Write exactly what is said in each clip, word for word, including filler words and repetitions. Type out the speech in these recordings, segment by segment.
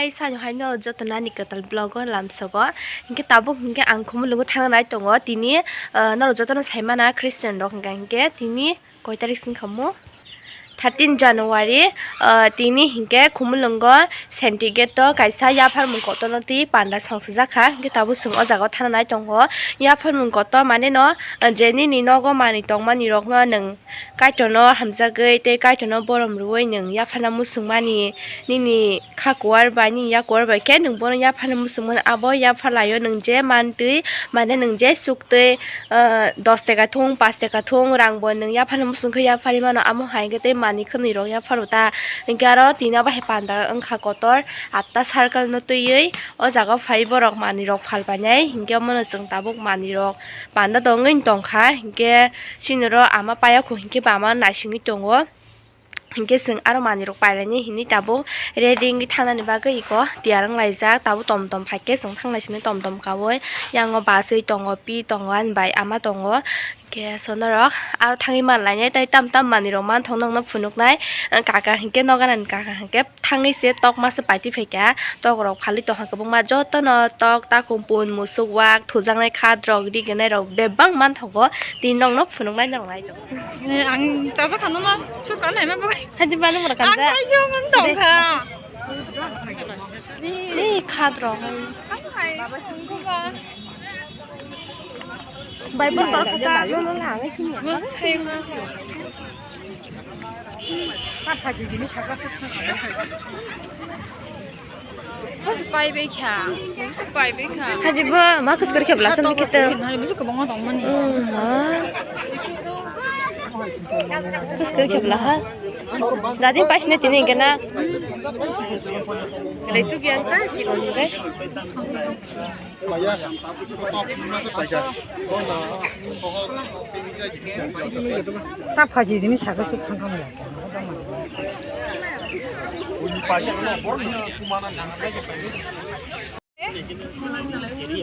Hai sano hai norok joto nani kwtal vlog o lamsogo. Hinkhe tabuk hinkhe ang Khumulwngo thangna nai tongo. Tini, ah, norok jotono sai mana Christian rok hinkha hinkhe tini koi tarik sing khamu? Thirteen January, ah, tini hinkhe Khumulwngo Senti Gate o kaisa yapharmung kotorno twi panda song sijak kha. Hinkhe tabuk chwng o jaga o thangna nai tongo. Yapharmung kotor mane no, ah, je nini nogo manwi tongmani rokno nwng Kaitorno hamjagwi tei Kaitorno borom rwui nwng yapharna muchungmani, nini kha kuar bai, nini yak kuar bai khe nwng bono yapharna muchungmano. Abo yaphar laio nwng je mantwi, mane nwng je suktwi, ah, dos taka thung, paanch taka thung rang bo nwng yapharna muchung khe yapharwi mano. Amo hai khe tei manwi khwnwi rok yapharo ta. Hinkhe aro tini abo hai panda wngkha kotor, atta circle no twiwi o jaga o phai borok manwi rok phal painai. Hinkhe omono chwng tabuk manwi rok panda tongwi tongkha, hinkhe siniro ama payokho hinkhe bama naisingwi tongo, hinkhe chwng aro manwirok pailaini hinwi tabuk ready wngwi thangnani bagwi iko tiyar wnglaijak. Tabuk tom tom phaikhe chwng thanglai sini tom tom kaui, yango bus wi tongo, pi tongo, ani bai ama tongo, hinkhe sonorok aro thangwi manlainai tei tam tam manwirok manthok nokno phunuknai. Kaka hinkhe noganani kaka hinkhe thangwi se tok masa paitwi phaikha, tok rok phalwi tongkha kwbangma, jotono tok, takhum, pun, musuk, wak, thujaknai khat rok, riginai rok bebak manthogo, tini nokno phunuknai norok naijago. Eh, ang chajak khano ma sukha naima bagwi. Haji bani mora kanja. Ang kaijo man tongkha. Ni khat rok. Ang hai tongkha. Bai bor tor kha. Mo sai ma. Bus pai bai kha. Bus pai bai kha. Haji bo ma kus kor khe bla san kete. Nari bus ko bongo tong mani. Hmm, ha. Kus kor khe bla ha. Jadi pas ne tini kena. Kele chuk yang ta chikon ni dai. Ta phaji dini saka suk thang khamla.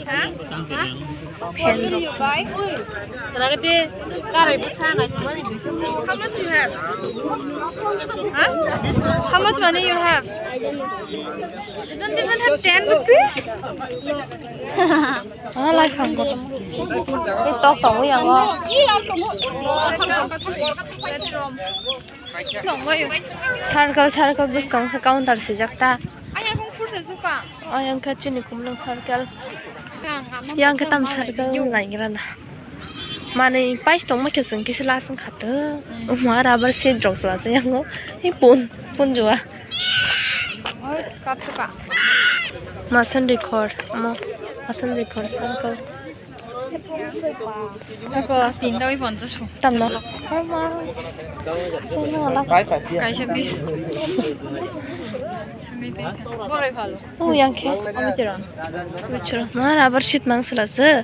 Ha? Ha? What will you buy? How much you have? Huh? How much money you have? You don't even have ten rupees? Ah, lai phang kotor. Ei tok tongo yango. Circle, circle bwskang khe counter swijak ta. Ayang khe chini Khumulwng circle. Yang khe tam circle naigra na. Manwi pais tongma khe chwng kisa lasing khato. Wngma rubber seat rok chwla se yango. Ei pun, pun jua. Masan dikhor, mo, masan dikhor circle. Ako, tinta oi ponchas ko. Tamno. Kaisa bis. Sumi pe. Borai phalo. O yang khe. Ami chero. Ami chero. Ma rubber seat mang sala se.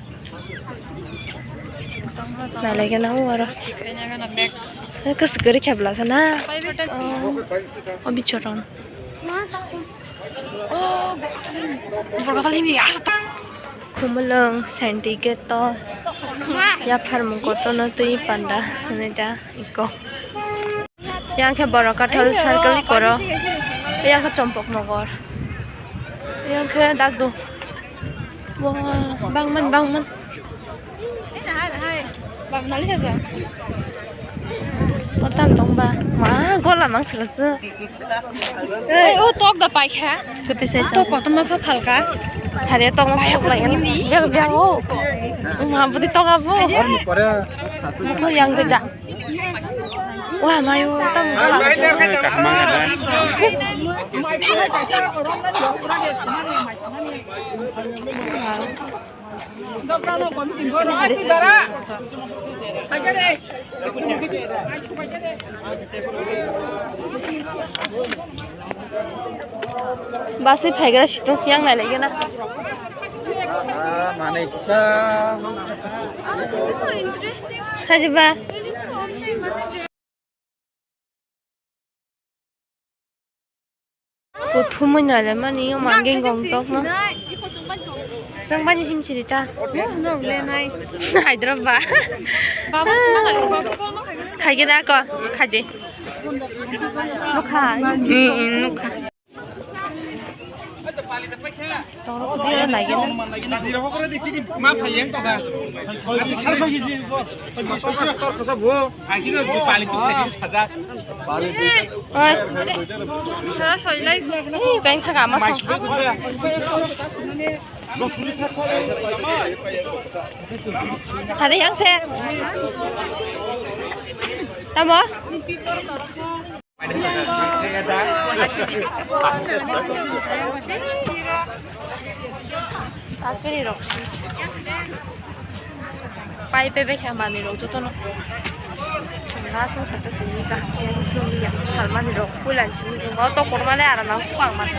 Nalai gana o aro. Kanya gana bag. Kas gari khebla sana. Pai beta. O bichoron. Khumulwng Senti Gate o yapharmung kotorno twi panda hwnwi da iko. Yang khe Borok Kathal circle ikoro, yang khe Chompok Nogor, yang khe Dagdo. Wah, bangman, bangman. Ortam tongba. Ma, gola mang sila se. Ei, o tok da paikha. Kuti se tok kotor ma pha phalka. Hari tok ma phalka. Biang, biang o. Ma, budi tok abo. Yang de da. Wah, mayo tam gola. Kaham ang kha da. Basi phaigra situng yang nai lagi na. Manai kisa. Haji ba. Kuthumui nai le mani, o mangeng gong tok no. Chwng bani himchiri ta. Hyderabad. Khaige da ko, khaide. Nukha. Mm, mm, nukha. Toro kudu oro naigena. Oi. Sara soilai. Ei, kain thaga ama song. Hari yang se. Tamo? Sakiri rok si. Pai pe bekha mani rok jotono. Chwng aswk khato tini kaham khe nukya. Phalmani rok puila simi tongo. Tokor male aram nang swkang mani.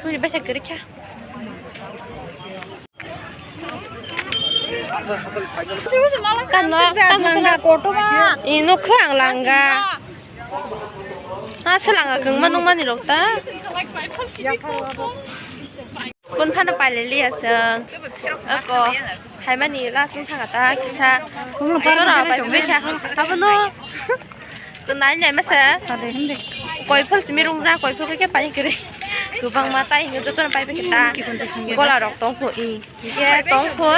Twi bekha kwrwi kha. Kano, kano, kano. Ino khe ang langa. Ah, se langa kwngma nungmani rok ta. Kun phano pailai liya chwng. Ako, haimani last wng thanga ta kisa. Ino rok pai pai kha. Abono. To nai nai masa. Koi phal simi rung ja, koi phal khe pai kwrwi. Kwbangma tai hingo jotono pai pai khe ta. Gola rok tong pho i. Hingke tong pho.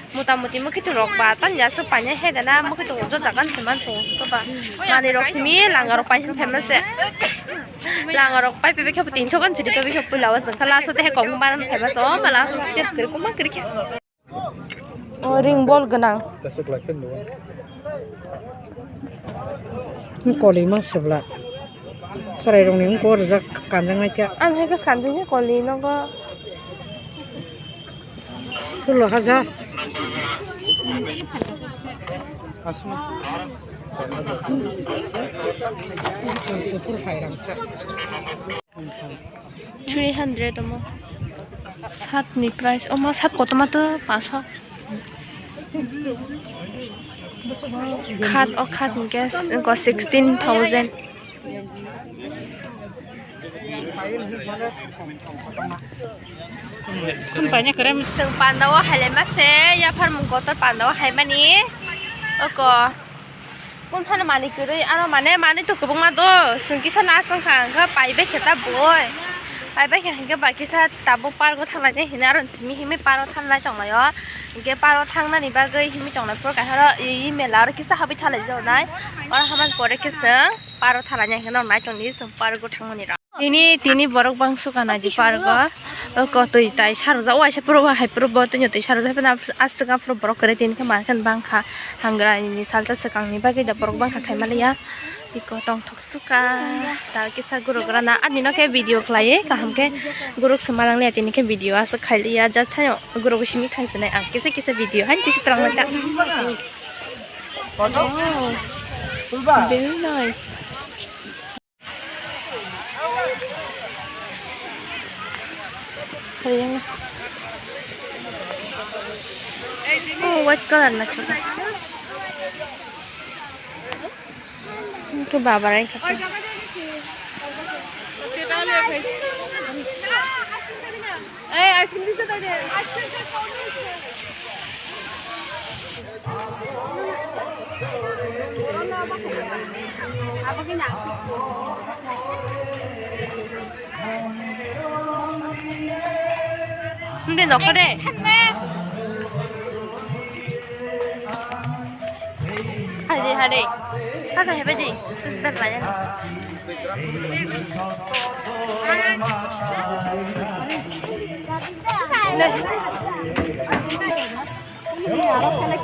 Mota moti mokhe to rok ba tan ya se pai nai he dana mokhe to jo jagan se man to. Ko ba. Mani rok simi langa rok pai hin phaima se. Langa rok pai pai khe tin chokan sidi pai khe pula wa sangkhala so te he kong ban phaima so mala so te kwrwi kwma kwrwi khe. O ring bol gwnang. Kolima sebla. Chwrairokni wngkha o rijak kanjaknai khe. Ang hai khe kanjaknai koli nogo. Sullo hajar. Aswk. Kuphur hai rang kha. Three hundred omo. Sat ni price omo sat kotorma to paso. Khat o khat ni gas ko sixteen thousand. Chwng panda o hai lai ma se yaphar mung kotor panda o hai mani oko. Kun phano manwi kwrwi, ano mane manwi to kwbangma do, chwng kisa last wngkha, hwnkhe pai bai khe ta boi. Pai bai khe hwnkhe ba kisa tabuk park o thanglai nai hinwi aro simi himwi park o thanglai tonglaio. Hwnkhe park o thangnani bagwi himwi tonglai phuru kaisa oro i mela oro kisa habwi thanglai jago nai. Oro habani pore khe chwng park o thanglai nai hwnkhe norok nai tongdi chwng park o thangmani rok. Tini, tini borok bangso ka naidi park o. O ko twi tai sarojak, o waisa puro bo hai puro bo twi twi sarojak, hapheno aswk aphuru borok kwrwi tini khe mankhe bangkha hangra ni salsa swkang ni bagwi da borok bangkha sai maliya. Iko tongthok suka ta kisa guruk rana ani no khe video khlaiwi kaham khe guruk se malang liya tini khe video aswk khai liya just haino guruk simi thang sinai ang kisa kisa video haino kisa twlang lai ta. Wow. Very nice. Ayan. Oh, white color na chola. Itu babarai kata. Hindi nokho de. Hadi, hadi. Kasa hebe di. Terus berlayar.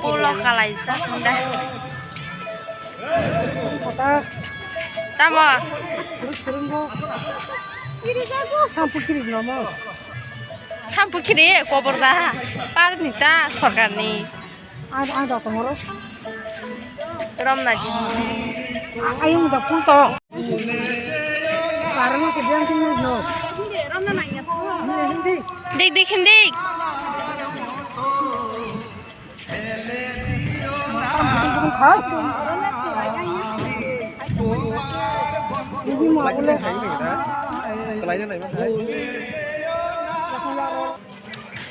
Ulo kalaijak da. Tamo? Shampoo kiri nomo. Shampoo kiri kobor da. Par ni ta sorkar ni. Ar, ar da tongoro. Romna di. Ayung da pun to. Karang ke biang tin no. Hindi. Dik dik hindi.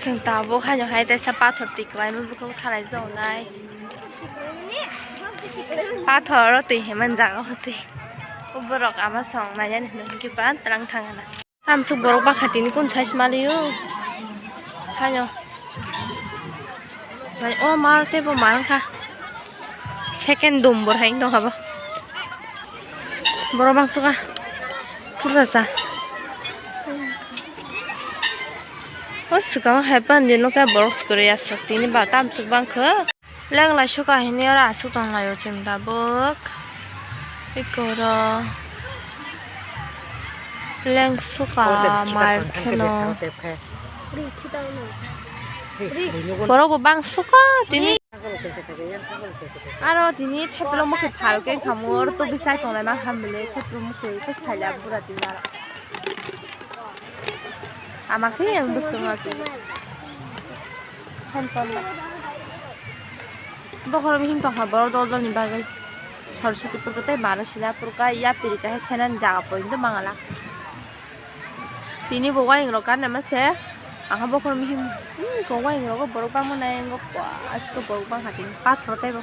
Chwng tabuk haino hai teisa pathor twi kwlaima bwkhao thalai jago nai. Pathor oro twi himani jaga o se. O borok ama song nai yani hwnwi hwnkhe ba twlang thang gana. Tamsuk borok bangkha tini kun size maliyo. Haino. Nai o mar tei bo mar wngkha. Second dum bor hai wngtong kha bo. Borok bangsuka. Pursa sa. O swkang hai pandi no khe borok swkari aswk tini ba tamsuk bangkha. Leng lai suka hini oro aswk tong lai o chwng tabuk. Eko oro leng suka mar kheno. Borok bo bang suka tini. Aro tini theplo mokhe phal khe khamor to bisai tong lai ma ham bile theplo mokhe khe phaila bura tini aro. Ama khe yang bwswk ma se. Bokhorok him tongkha borok dol dol ni bagwi. Sor suti purkha tei mano sila purkha yapri kaisa senen jaga pointo mangala. Tini bo wayang rok gana ma se. Aha bokhorok him ko wayang rogo borok bangma nai ngo asko borok bangkha tini pathor tei bo.